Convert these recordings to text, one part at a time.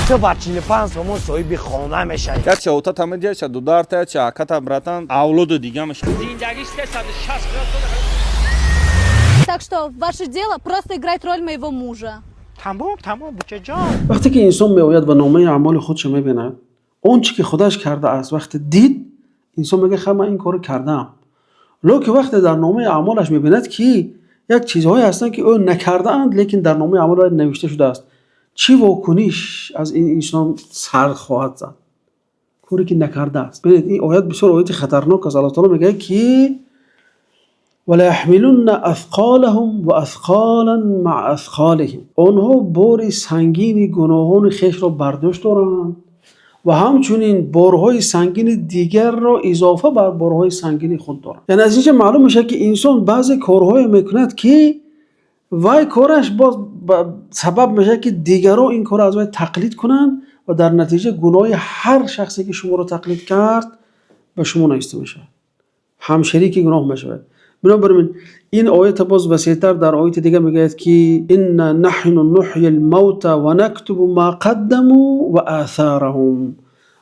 Ту ба 45 сомон соҳиби хона мешавӣ. Як ча ота медиҳад, ча дударта, ча аката, братан, авлоду дига мешавад. Зиндагиш 360 градус. Так что ваше дело просто играть роль моего мужа. Тамом, тамом, бучаҷон. Вақте ки инсон меояд ва номаи аъмоли худшо мебинад, он чӣ ки худаш кардааст, вақте дид, инсон мегӯяд: «Хай, ман ин корро кардаам». Лекин вақте дар номаи аъмолаш мебинад, ки як чизҳое ҳастанд, ки ӯ накардаанд, лекин дар номаи аъмоли вай навишта шудааст, чӣ вокуниш аз ин инсон сар хоҳад зад? Коре ки накардааст. Бинед, ин оят бисёр ояти хатарнок аст. Аллоҳ таоло мегӯяд, ки وليحملن أثقالهم وأثقالا مع أثقالهم. Онҳо бори сангини гуноҳони хешро бар дӯш доранд ва ҳамчунин борҳои сангини дигарро изофа бар борҳои сангини худ доранд. Яъне аз инҷа маълум мешавад, ки инсон баъзе корҳое мекунад, ки вай кораш боз сабаб мешавад, ки дигарон ин корро аз вай тақлид кунанд ва дар натиҷа гуноҳи ҳар шахсе, ки шуморо тақлид кард, ба шумо нависта мешавад, ҳамшарики гуноҳ мешавад. Бинобар ин ин оята боз васеътар дар ояти дигар мегӯяд, ки إنا نحن نحيي الموتى ونكتب ما قدموا وآثارهم.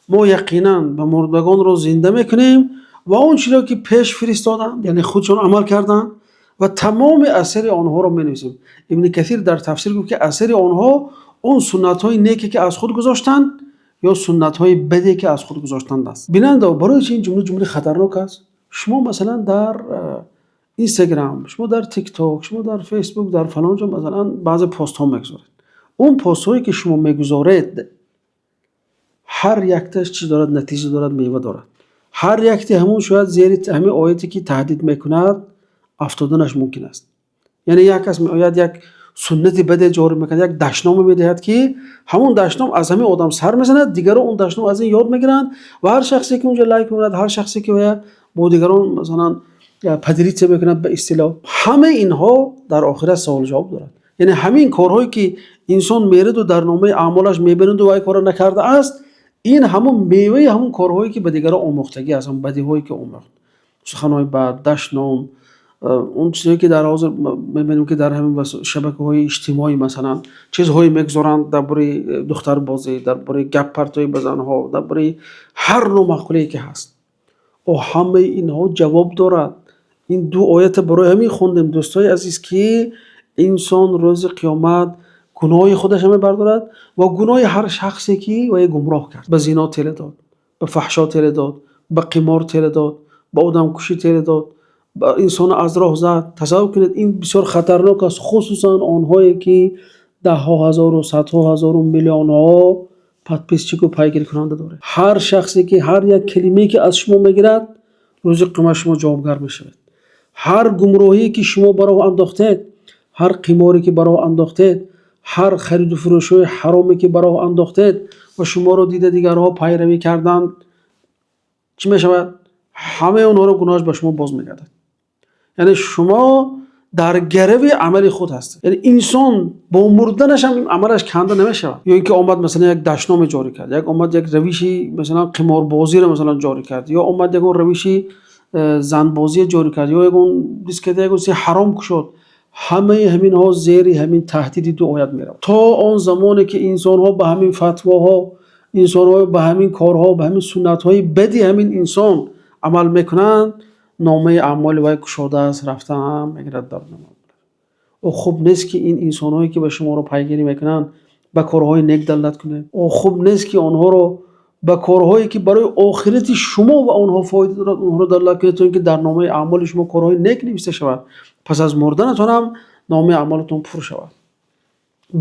Мо яқинан ба мурдагонро зинда мекунем ва он чиро, ки пеш фиристоданд, яъне худшон амал карданд, ва тамоми асари онҳоро менависем. Ибни Касир дар тафсир гуфт, ки асари онҳо он суннатҳои неке, ки аз худ гузоштанд, ё суннатҳои баде, ки аз худ гузоштанд, аст. Бинанда, барои чи ин ҷумла ҷумлаи хатарнок аст? Шумо масалан дар Инстаграм, шумо дар ТикТок, шумо дар Фейсбук, дар фалон ҷо масалан баъзе постҳо мегузоред. Он постҳое, ки шумо мегузоред, ҳар якташ чӣ дорад? Натиҷа дорад, мева дорад. Ҳар якти ҳамун шояд зери ҳамин ояте, ки таҳдид мекунад, афтоданаш мумкин аст. Яъне як кас меояд, як суннати баде ҷорӣ мекунад, як дашноме медиҳад, ки ҳамун дашном аз ҳамин одам сар мезанад, дигарон он дашном аз ин ёд мегиранд ва ҳар шахсе, ки унҷо лайк мекунад, ҳар шахсе, ки бо дигарон масалан поделиться мекунад, ба истилоҳ, ҳамаи инҳо дар охират саволу ҷавоб дорад. Яъне ҳамин корҳое, ки инсон мераду дар номаи аъмолаш мебинаду вай корро накардааст, ин ҳамун меваи ҳамун корҳое, ки ба дигарон омӯхтагӣ аст, ҳамун бадиҳое, ки омӯхт, суханҳои бад, дашном, он чизое, ки дар ҳозир мебинем, ки дар ҳамин шабакаҳои иҷтимоӣ масалан чизҳое мегузоранд дар бораи духтарбозӣ, дар бораи гаппартоӣ ба занҳо, дар бораи ҳар номаъқулие, ки ҳаст. О, ҳамаи инҳо ҷавоб дорад. Ин ду оята барои ҳамин хондем, дӯстои азиз, ки инсон рӯзи қиёмат гуноҳи худашро мебардорад ва гуноҳи ҳар шахсе, ки вай гумроҳ кард, ба зино тела дод, ба фаҳшо тела дод, ба қимор тела дод, ба одамкушӣ тела дод, ба инсонро аз роҳ зад. Тасаввур кунед, ин бисёр хатарнок аст, хусусан онҳое, ки даҳҳо ҳазору садҳо ҳазору миллионҳо подписчику пайгирикунанда доред. Ҳар шахсе, ки ҳар як калимае, ки аз шумо мегирад, рӯзи қиёмат шумо ҷавобгар мешавед. Ҳар гумроҳие, ки шумо ба роҳ андохтед, ҳар қиморе, ки ба роҳ андохтед, ҳар хариду фурӯшҳои ҳароме, ки ба роҳ андохтед ва шуморо дида дигарҳо пайравӣ карданд, чӣ мешавад? Ҳамаи онҳоро гуноҳаш ба шумо боз мегардад. Яъне шумо дар гарави амали худ ҳастед. Яъне инсон бо мурданаш ҳам амалаш канда намешавад. Ё ин ки омад, масалан, як дашноме ҷорӣ кард, як омад, як равиши масалан қиморбозиро масалан ҷорӣ кард, ё омад, ягон равиши занбозие ҷорӣ кард, ё ягон дискета, ягон чизи ҳаром кушод, ҳамаи ҳаминҳо зери ҳамин таҳдиди ду оят меравад. То он замоне, ки инсонҳо ба ҳамин фатвоҳо, инсонҳо ба ҳамин корҳо, ба ҳамин суннатҳои бади ҳамин инсон амал мекунанд, номаи аъмоли вай кушодааст, рафтан мегирад дар нома. О, хуб нест, ки ин инсонҳое, ки ба шуморо пайгирӣ мекунанд, ба корҳои нек далолат кунед? О, хуб нест, ки онҳоро ба корҳое, ки барои охирати шумо ва онҳо фоида дорад, онҳоро далолат кунед, то ин ки дар номаи аъмоли шумо корҳои нек нависта шавад, пас аз мурданатон ҳам номаи аъмолатон пур шавад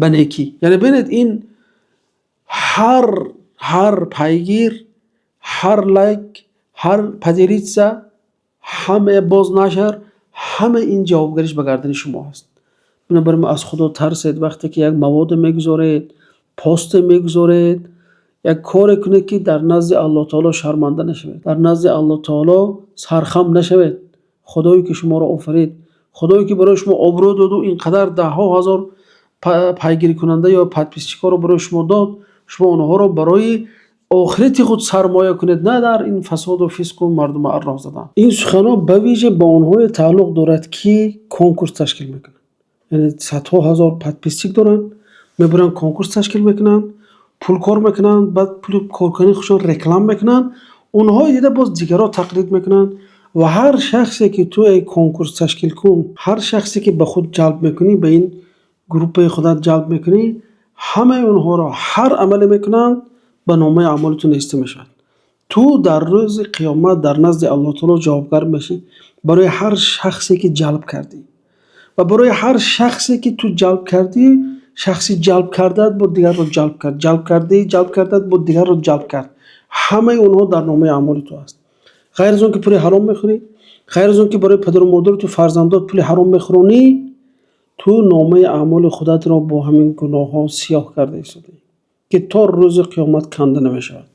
ба некӣ? Яъне бинед, ин ҳар пайгир, ҳар лайк, ҳар поделиться, ҳама бознашр, ҳама ин ҷавобгариш ба гардани шумо ҳаст. Бинобар ин аз Худо тарсед. Вақте ки як маводе мегузоред, посте мегузоред, як коре кунед, ки дар назди Аллоҳ таоло шарманда нашавед, дар назди Аллоҳ таоло сархам нашавед. Худое, ки шуморо офарид, Худое, ки барои шумо обрӯ доду ин қадар даҳҳо ҳазор пайгирикунанда ё подписчикҳоро барои шумо дод, шумо онҳоро барои охирати худ сармоя кунед, на дар ин фасоду фисқу мардума арроҳ задан. Ин суханҳо ба вижа ба онҳое тааллуқ дорад, ки конкурс ташкил мекунанд, яъне садҳо ҳазор подписчик доранд, мебаранд, конкурс ташкил мекунанд. Пул кор мекунанд, баъд пули коркунии худшон реклам мекунанд, онҳое дида боз дигарҳо тақлид мекунанд. Ва ҳар шахсе ки ту, эй конкурс ташкил кун, ҳар шахсе ки ба худ ҷалб мекунӣ, ба ин группаи худат ҷалб мекунӣ, ҳамаи онҳоро ҳар амале мекунанд, ба номаи аъмоли ту навишта мешавад. Ту дар рӯзи қиёмат дар назди Аллоҳ таоло ҷавобгар мешавӣ барои ҳар шахсе ки ҷалб кардӣ ва барои ҳар шахсе ки ту ҷалб кардӣ. Шахси ҷалб кардаат бо дигарро ҷалб кард, ҷалб кардаи ҷалб кардаат бо дигарро ҷалб кард, ҳамаи онҳо дар номаи аъмоли ту аст. Ғайр аз он ки пули ҳаром мехӯрӣ, ғайр аз он ки барои падару модару фарзандот пули ҳаром мехӯронӣ, ту номаи аъмоли худатро бо ҳамин гуноҳҳо сиёҳ карда истодаӣ, ки то рӯзи қиёмат канда намешавад.